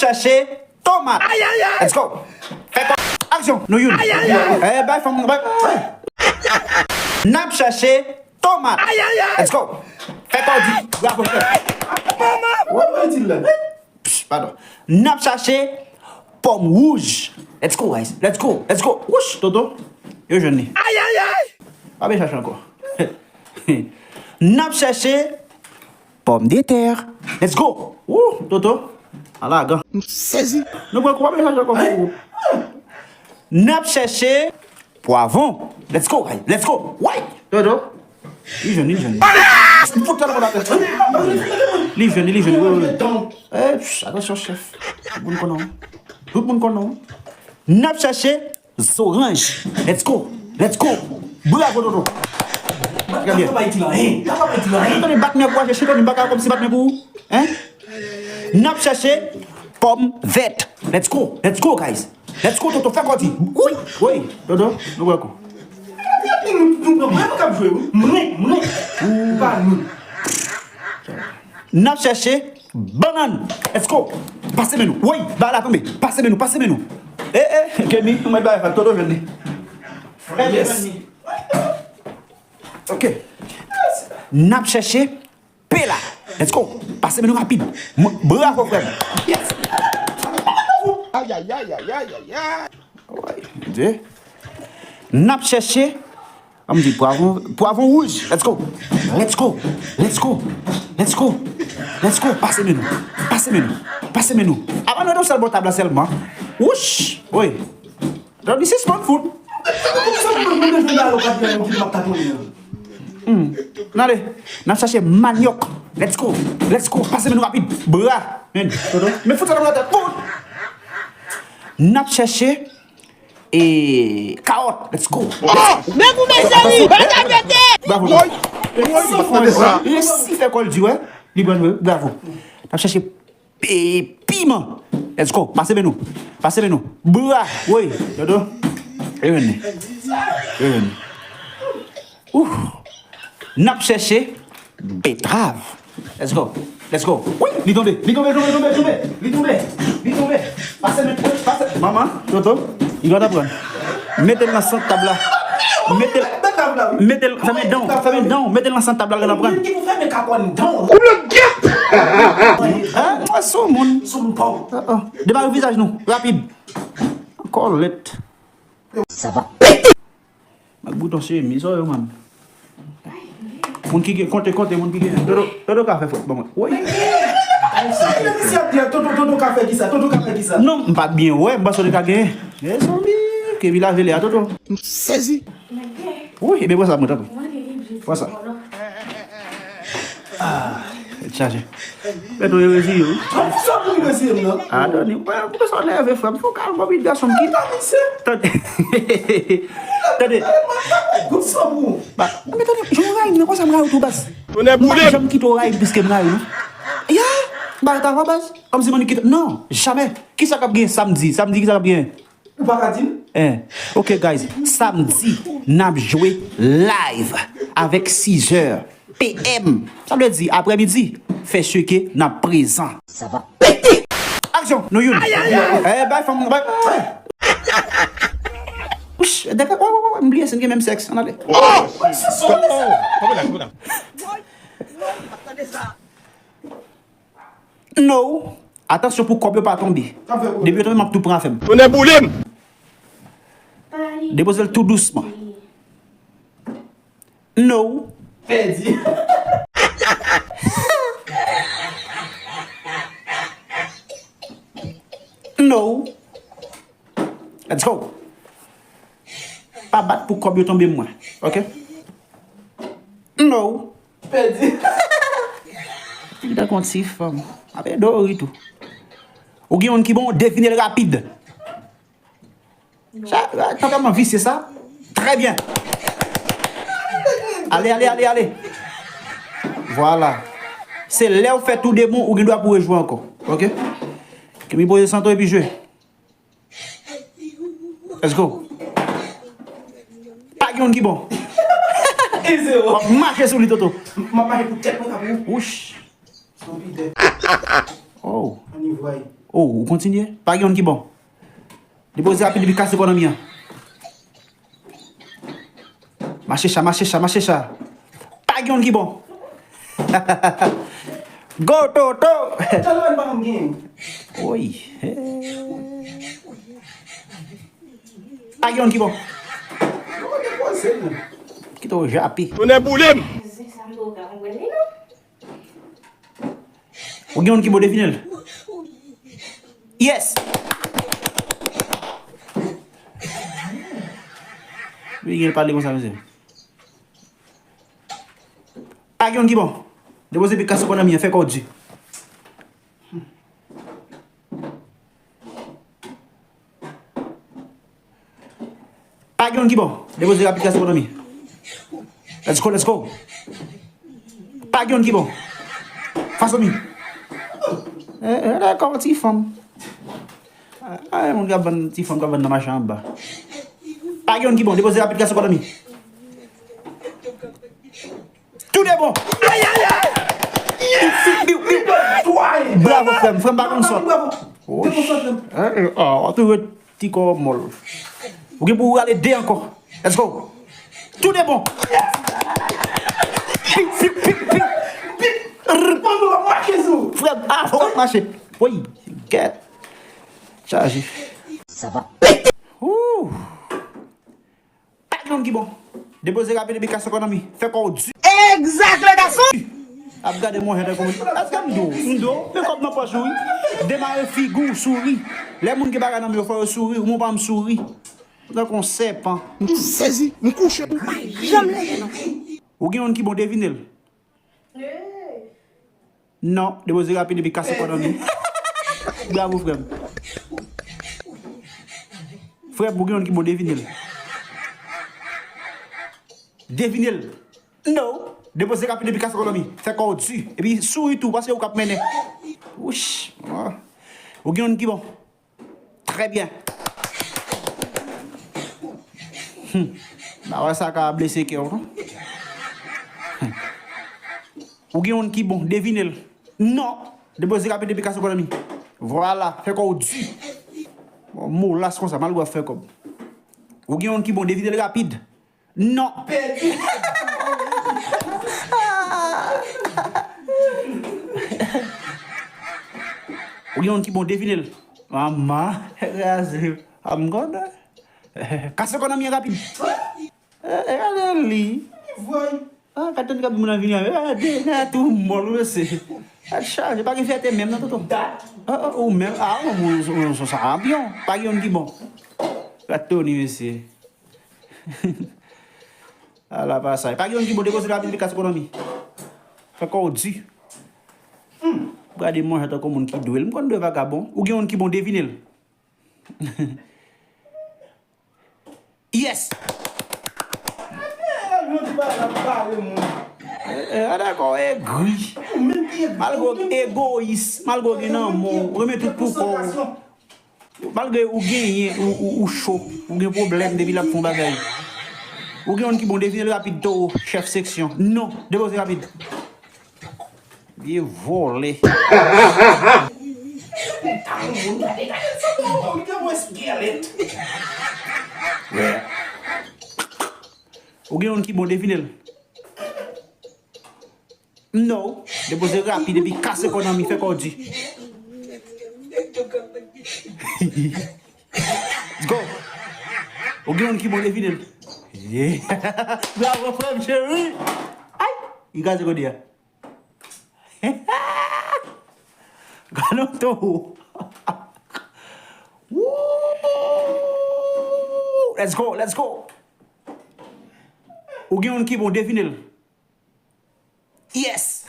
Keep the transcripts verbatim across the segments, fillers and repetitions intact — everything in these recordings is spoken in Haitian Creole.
Chèche tomat. Let's go. Fè kò. Aksyon. Nou youn. Eh, bay fanm, bay. N ap chèche tomat. Let's go. Fè kò di. Bravo, frè. Psh, padon. N ap chèche pòm wouj. Let's go, guys. Let's go. Let's go. Wouch, Toto. Yo jwenn li. Pa bezwen chache ankò. N ap chèche pòmdetè. Let's go. Wou, Toto. Ala, gan. M sezi. Nou pran kou, pa bezwen chache ankò. N ap chèche pwavon. Let's go, guys. Let's go. Why? Toto. Li jwenn, li jwenn. Fout tèlman la tèt. Li jwenn, li jwenn. Wi, wi, wi. Eh, psh, atansyon, chèf. Tout moun konnen w. Tout moun konnen w. N ap chèche zoranj. Let's go. Let's go. Bravo, Toto. Trè byen. Tande bat men pou w, chèche Tony, m pa ka kòmsi bat men pou ou. Hein? N ap chèche pòm vèt. Let's go. Let's go, guys. Let's go, Toto, fè kò di. Wi, wi, Toto, nou wè kou. Mwen, mwen k ap jwe, wi. Mwen, mwen. Ou pa nou. N ap chèche bannann. Let's go. Pase men nou. Wi, ba la tonbe. Pase men nou, pase men nou. Eh, eh, Kemi, mwen bay fè Toto jwenn li. Yes. Ok. N ap chèche Pela. Let's go. Pase men nou rapid. M-, bravo, frè m. Yes. Ay, ay, ay, ay, ay, ay, ay. Woy, Bondye. N ap chèche, an m di pwavon, pwavon wouj. Let's go. Let's go. Let's go. Let's go. Let's go. Pase men nou. Pase men nou. Pase men nou. Avan nou nan sèl bò tab la sèlman. Wouch. Woy. Donk, li sispann fout. Hmm. N ale. N ap chache manyòk. Let's go. Let's go. Pase men nou rapid. Bra. Men. Men fout sa nan tèt. Fout. N ap chache, e, kawòt. Let's go. Oh! Men pou mezanmi, bagay pete! Bravo. Woy! Woy, sa tande sa. Resi fè kò l di, wè. Li pran, wè. Bravo. N ap chache e, piman. Let's go. Pase men nou. Pase men nou. Bra. Woy. Dodo. E vini. E vini. Ouf. N ap chèche betrav. Let's go. Let's go. Wi, li tonbe. Li tonbe, tonbe, tonbe, tonbe. Li tonbe. Li tonbe. Pase men, pase. Manman, Toto, li pral aprann. Mete l nan sant tab la. Mete l, mete l, fèmen dan w, fèmen dan w, mete l nan sant tab la, l pral aprann. Ki pou fèmen kapòn dan w? Koulè gèp! Hein? Mwen sou moun. Sou moun pa w. Ah, ah. Debare vizaj nou, rapid. Kòlèt. Sa va pete! Ak bouton chemiz, oh, yo, man. Moun ki gen, konte, konte, moun ki gen. Toto, Toto ka fè fòt, ban mwen. Woy. Toto, Toto ka fè kisa? Toto ka fè kisa? Non, m pa t byen wè, m panse w te ka genyen. Mezanmi, ke vila vele a, Toto. M sezi. Wi, ebyen, pran sa, mwen, tanpri. Pran sa. Ah, tèt chaje. Mèt ou reziye, wi. Sa pou reziye m nan? Ah, Dani, mwen, pou sa w nève, frè m. Fò w kalme, wi, gason m ki. Tande. Tande. Gout san pou. Ba, men tande, jan w rayi m nan, konsa m rayi w tou, baz. Tonè boule. M pa janm kite w rayi m plis ke m rayi w, non. Ya, ba, ta va, baz. Kòmsi m annik kite. Non, jamè. Kisa k ap gen samdi? Samdi, kisa k ap gen? Ou pa ka di m? Eh, ok, guys. Samdi, n ap jwe live avèk sizè P M. Sa vle di, aprèmidi, fè sure ke n ap prezan. Sa va pete! Aksyon! Nou youn. Ay, ay, ay! Eh, bay fanm, bay. Wouch, dakò, wè, wè, wè, m bliye si n gen menm sèks. Ann ale. Oh! Wouch, se son de sa. No. Atansyon pou kòb yo pa tonbe. Depi yo tonbe, m ap tou pran afè m. Tonè boule m! Depoze l tou dousman. No. Pèdi. No. Let's go. Pa bat pou kòb yo tonbe mwen. Ok? No. Pèdi. Li tankou yon ti fanm. Ape dori tou. Ou gen youn ki bon, devine l rapid. Sa, sa tèlman visye sa. Trè byen. Ale, ale, ale, ale. Vwala. Se lè w fè tou de bon, ou gen dwa pou rejwe ankò. Ok? Kemi poze santo epi jwe. Let's go. Pa gen youn ki bon. E zewo. W ap mache sou li, Toto. M ap mache pou tèt mwen, pa pou ou. Wouch. Son pidè. Oh. Anivway. Oh, ou kontinye? Pa gen youn ki bon. Depoze rapid epi kase kò nan mi an. Mache cha, mache cha, mache cha. Pa gen youn ki bon. Go, Toto! Oy. Pa gen youn ki bon. Kite w jape. Tonnè boule m! Ou gen youn ki bon, devine l. Yes! Li gen pale konsa, mesye. Pa gen youn ki bon. Depoze epi kase kò nan mi an, fè kò w di. Pa gen youn ki bon. Depoze rapid kase kò nan mi. Let's go, let's go. Pa gen youn ki bon. Fason mi. Eh, eh, dakò, ti fanm. Ah, ah, moun k ap vann, ti fanm k ap vann nan mache anba. Pa gen youn ki bon. Depoze rapid kase kò nan mi. Tou de bon. Ay, ay, ay! Biw, biw, biw. Bravo, frè m. Frè m pa konn sòt. Bravo. Dekonsantre m. Hein? Ah, w ap toujou ti kò mòl. Ou gen pou w rale de ankò. Let's go. Tou de bon. Pik, pik, pik, pik. Pik. Rrr. Mwen, mwen ap mache sou. Frè m, ah, fò w ap mache. Woy, gèt. Chaje. Sa va pete. Ouh. Pa gen youn ki bon. Depoze rapid epi kase kò nan mi. Fè kò w di. Egzak, le gason! Ap gade mwen tankou moun. Èske m di w? M di w, men kòb nan pòch ou, wi. Demare figi w, souri. Lè moun gen bagay nan men yo, fò yo souri. Ou men w pa janm souri. Ou tankou yon sèpan. M sezi, m kouche. Janm leve non. Ou gen youn ki bon, devine l. Non, depoze rapid epi kase kò nan mi. Bravo, frè m. Frè m, ou gen youn ki bon, devine l. Devine l. Non, depoze rapid epi kase kò nan mi. Fè kò w di. Epi souri tou, paske ou k ap mennen. Wouch. Ah. Ou gen youn ki bon. Trè byen. Hmm. Bagay sa ka blese kè w, non? Hmm. Ou gen youn ki bon, devine l. Non. Depoze rapid epi kase kò nan mi. Vwala, fè kò w di. Bon, molas konsa, malgre w ap fè kòb. Ou gen youn ki bon, devine l rapid. Non. Pèdi. Ou gen youn ki bon, devine l. Manman, kraze. I'm gonna. Kase kò nan mi an rapid. Eh, eh, gade li. Voy. Ah, gade tande gade moun nan vini. Eh, de nan tou mòl, ou mesye. Gade chaje, pa gen fyète menm nan, tonton. Dat. Ah, ah, ou menm, ah, ou, ou, ou, ou, sa anbyon. Pa gen youn ki bon. Gade Tony, mesye. Ala pasaj. Pa gen youn ki bon, depoze rapid epi kase kò nan mi. Fè kò w di. Hmm. Gade mwen tankou moun ki dwe l. M konn dwe vagabon. Ou gen youn ki bon, devine l. Yes! Eh, eh, ah, dakò, egri. Malgre w egoyis, malgre w gen nan men w, renmen tout pou kò w. Malgre ou genyen, ou, ou, ou cho, ou gen pwoblèm depi l ap fè yon bagay. Ou gen youn ki bon, devine l rapid, Towo, chèf seksyon. Non, depoze rapid. Vye vòlè. Ou gen youn ki bon, devine l. No. Depoze rapid epi kase kò nan mi, fè kò w di. Go. Ou gen youn ki bon, devine l. Bravo, frè m cheri. Ay, li kraze kote a. Gade yon towo. Woo! Let's go, let's go. Ou gen youn ki bon, devine l. Yes!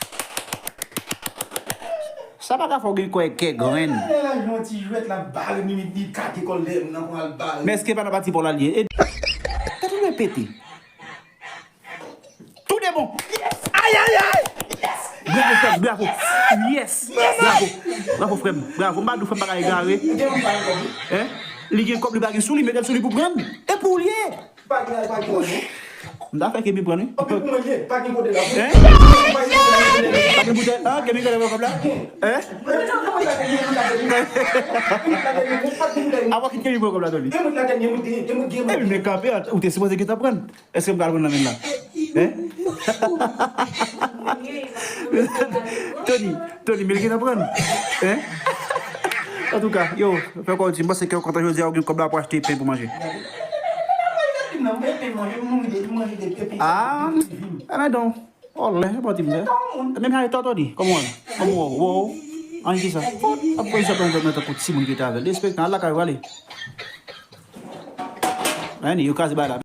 Sa pa ka fè w gen kò kè grenn. Yon ti jwèt la bare mimit li kake kò l dèyè m nan pou al bare. Men èske pa nan pati pa w la l ye? E tèt ou dwe pete. Tou de bon. Yes! Ay, ay, ay! Yes! Bravo, frè m, bravo. Yes! Yes! Bravo. Bravo, frè m. Bravo. M pa di w frè m pa ka egare. Hein? Li gen kòb, li pa gen sou li, mete l sou li pou pran l. E pou l ye. Pa gen, pa gen, non. M ta fè Kemi pran, wi. Anpil pou manje, pa gen kote la. Hein? Pa gen kote la, Kemi kote la, kòb la? Hein? Avan kit Kemi pran kòb la, Tony. Epi men kanpe, ou te sipoze gentan pran. Èske m pral pran nan men la? Hein? Tony, Tony, men l gentan pran. Hein? Antouka, yo, fè kò di, m panse ke w kontan jodi a, ou gen kòb la pou achte pen pou manje. Ah, ah, men don. Oh, lè, bon, ti mwen. Menm jan e tòtò di, kòman w? Kòman w? Wow. An ki sa? Ap pran sa pran nan tankou timoun ki te avè l. Derespektan, al lakay ou, ale. Anni, yo kraze bagay la.